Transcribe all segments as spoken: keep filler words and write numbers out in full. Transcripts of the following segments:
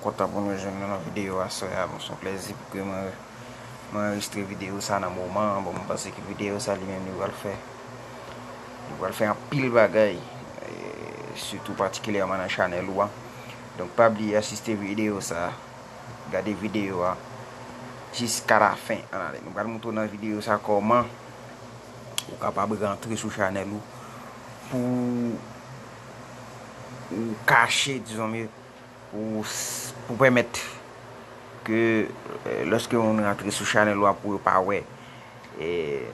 Kontan pou nou jwenn nou nan videyo aswè a. Bon, se yon plèzi pou ke mwen, mwen anrejistre videyo sa nan moman an. Bon, mwen panse ke videyo sa li menm li pral fè, li pral fè anpil bagay, e, sitou patikilyèman nan chanèl ou a. Donk, pa bliye asiste videyo sa, gade videyo a jiska lafen. Ann ale, nou pral montre w nan videyo sa kòman ou kapab rantre sou chanèl ou pou ou kache, dizon mye, pou, pou pèmèt ke, eh, lòske moun rantre sou chanèl ou a pou yo pa wè, eh,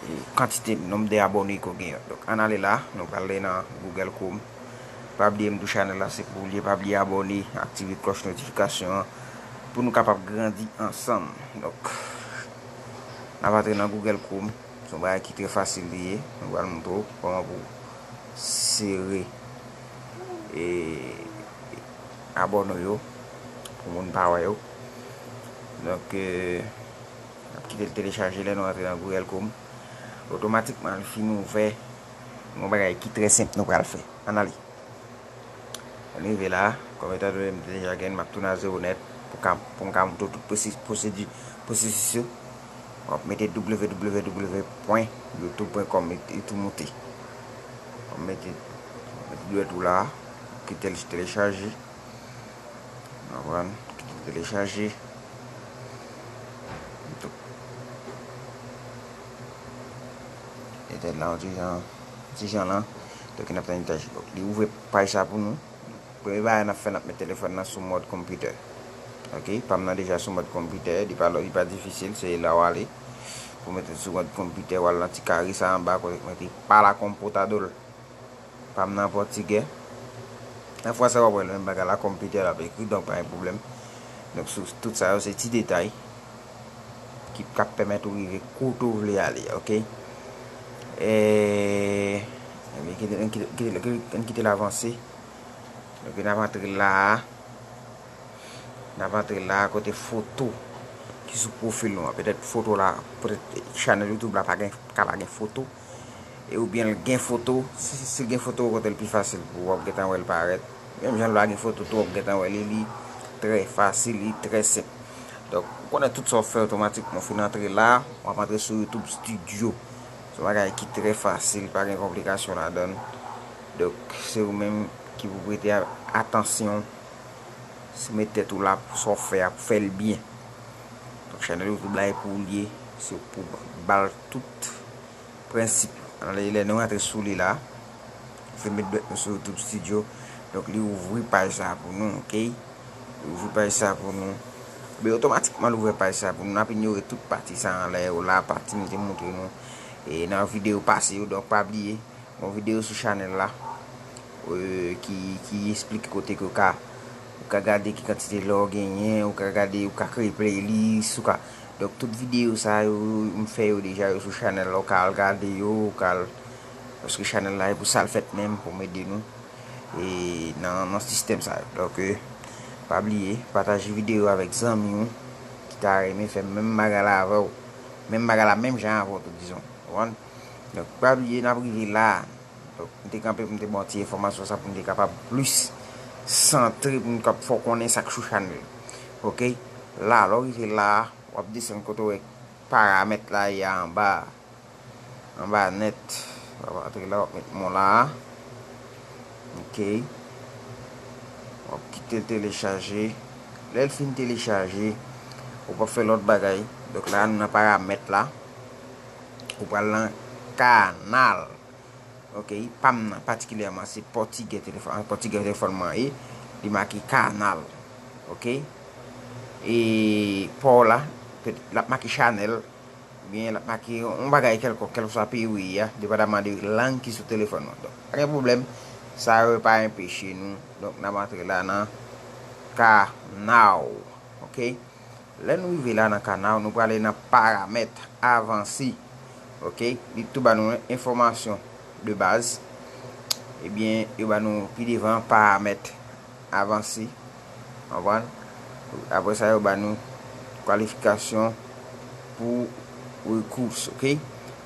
eh, kantite, nonb de abòne ke w genyen. Donk, ann ale la, nou pral ale nan Google Chrome. Pa bliye m di w chanèl la se pou w li ye, pa bliye abòne, aktive klòch notifikasyon an pou nou kapab grandi ansanm. Donk, n ap antre nan Google Chrome. Se yon bagay ki trè fasil li ye. Nou pral montre w kòman pou sere, e, abòne yo pou moun pa wè yo. Donk, e, n ap kite l telechaje lè nou antre nan Google Chrome. Otomatikman, li fin ouvè. Yon bagay ki trè senp nou pral fè. Ann ale. Ann rive la, kòm etandone m te deja gen, m ap tounen a zewo nèt pou ka, pou m ka montre w tout pwosedi-, pwosesis yo. W ap mete www pwen youtube pwen kòm e, e tou moute. W ap mete, mete dwèt ou la, kite l telechaje. Konprann? Kite l telechaje. Etèd la, yon ti jan, ti jan lan. Donk, n ap tann li chaje. Donk, li ouvri paj sa pou nou. Premye bagay n ap fè, n ap met telefòn nan sou mòd konpitè. Ok, pa m nan deja sou mòd konpitè, li pa, li pa difisil, se la w ale. Pou mete l sou mòd konpitè, w al nan ti kare sa anba, kote k mete para computador. Pa m nan pòtigè. Nan fransè, w ap wè l menm bagay la, konpitè l ap ekri, donk pa gen pwoblèm. Donk, sou tout sa yo, se ti detay ki p ap pèmèt ou rive kote w vle ale, ok? E, ebyen, kite, kite, kite, kite, kite l avanse. Donk, n ap antre la a. N ap antre la a kote foto ki sou pwofil nou an. Petèt foto la, petèt chanèl YouTube la pa gen, ka pa gen foto. E oubyen l gen foto, si, si l gen foto, kote l pi fasil pou w ap gentan wè l parèt. Menm jan l pa gen foto tou, w ap gentan wè li, li trè fasil, li trè senp. Donk, ou konnen tout sa w ap fè otomatikman, w fin antre la, w ap antre sou YouTube Studio. Se yon bagay ki trè fasil, pa gen konplikasyon ladan l. Donk, se ou menm ki pou prete a-, atansyon. Si w met tèt ou la pou sa w fè a, pou fè l byen. Donk, chanèl YouTube la e pou ou l ye, se pou ba l tout prensip yo. Ann ale, lè nou rantre sou li la, se met dwèt nou sou YouTube Studio. Donk, li ouvri paj sa pou nou, ok? Li ouvri paj sa pou nou. Ebyen, otomatikman, l ouvè paj sa pou nou. N ap inyore tout pati sa anlè yo la, pati nou te montre nou, e, nan videyo pase yo. Donk, pa bliye, gon videyo sou chanèl la, e, ki, ki esplike kote ke w ka, ou ka gade ki kantite lò w genyen, ou ka gade, ou ka kreye playlist, ou ka, donk, tout videyo sa yo, m fè yo deja, yo sou chanèl la, ou ka al gade yo, ou ka al, paske chanèl la, e pou sa l fèt menm, pou m ede nou, e, nan, nan sistèm sa yo. Donk, e, pa bliye, pataje videyo avèk zanmi w ki ta renmen fè menm bagay la avè w, menm bagay la, menm jan avè w tou, dizon. Ou konprann? Donk, pa bliye, n ap rive la. Donk, m te kanpe pou m te ba w ti enfòmasyon sa pou n te kapab plis santre, pou n kab fè w konnen sa k sou chanèl. Ok? La, lè w rive la, w ap desann kote w wè paramèt la ye a anba. Anba nèt. W ap antre la, w ap met mo la. Ok. W ap kite l telechaje. Lè l fin telechaje, ou p ap fè lòt bagay. Donk la, nou nan paramèt la. Ou pral nan kanal. Ok, pa m nan patikilyèman, se pòtigè telefòn, pòtigè telefòn mwen ye. Li make kanal. Ok? E pa w la, l ap make chanèl, oubyen l ap make yon bagay kèlkonk, kèlkeswa peyi w ye a, depandaman de lang ki sou telefòn ou an. Donk, pa gen pwoblèm, sa yo pa enpeche nou. Donk, n ap antre la nan kanal. Ok? Lè nou rive la nan kanal, nou prale nan paramèt avanse. Ok? Li tou ba nou enfòmasyon de baz. Ebyen, yo ba nou pi devan paramèt avanse. Konprann? Apre sa, yo ba nou kwalifikasyon pou rekous. Ok?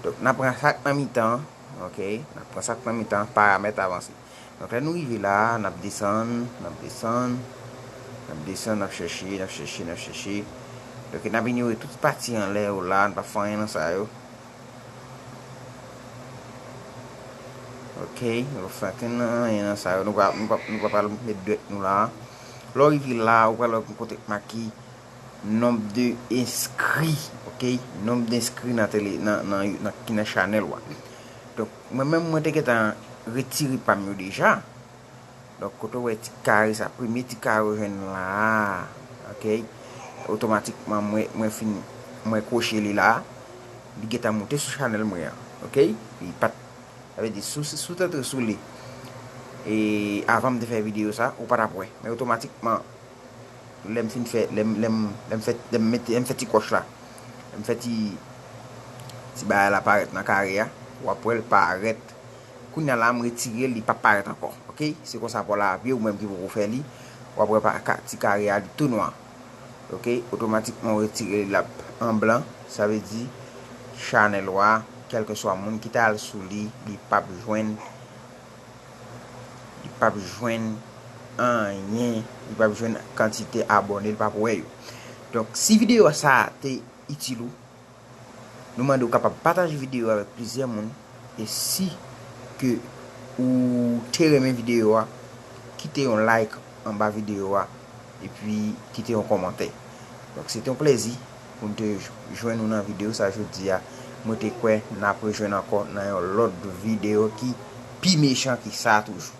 Donk, n ap pran sa k nan mitan an. Ok? N ap pran sa k nan mitan, paramèt avanse. Donk, lè nou rive la, n ap desann, n ap desann. N ap desann, n ap chèche, n ap chèche, n ap chèche. Donk, n ap inyore tout pati anlè yo la, n pa fè anyen nan sa yo. Ok, nou pa fè anyen nan sa yo. Nou pa, nou pa, nou pa pral met dwèt nou la. Lè w rive la, ou pral wè yon kote k make nonb de enskri, ok? Nonb de enskri nan tele, nan, nan, nan, ki nan chanèl ou a. Donk, mwen menm, mwen te gentan retire pa m yo deja. Donk, kote w wè ti kare sa, premye ti kare w jwenn la a, ok? Otomatikman, mwen, mwen fin, mwen kwoche li la, li gentan moute sou chanèl mwen an, ok? Li pa t, sa vle di, si w, si w t antre sou li, e avan m te fè videyo sa, ou pa t ap wè. Men otomatikman, lè m fin fè, lè m, lè m, lè m fè, lè m mete, lè m fè ti kòch la, lè m fè ti, ti bagay la parèt nan kare a, w ap wè l parèt. Kounye a la, m retire l, li p ap parèt ankò, ok? Se konsa pou w lave, ou menm ki poko fè li, w ap wè pa, ka, ti kare a, li tou nwa, ok? Otomatikman, w retire li, l ap an blan, sa vle di, chanèl ou a, kèlkeswa moun ki ta al sou li, li p ap jwenn, li p ap jwenn anyen, li p ap jwenn kantite abòne, li p ap wè yo. Donk, si videyo sa a te itil ou, nou mande w kapab pataje videyo a avèk plizyè moun, e si ke ou te renmen videyo a, kite yon like anba videyo a, epi kite yon kòmantè. Donk, se te yon plèzi pou m te jwenn ou nan videyo sa jodi a. Mwen te kwè n ap rejwenn ankò nan yon lòt videyo ki pi mechan ki sa toujou.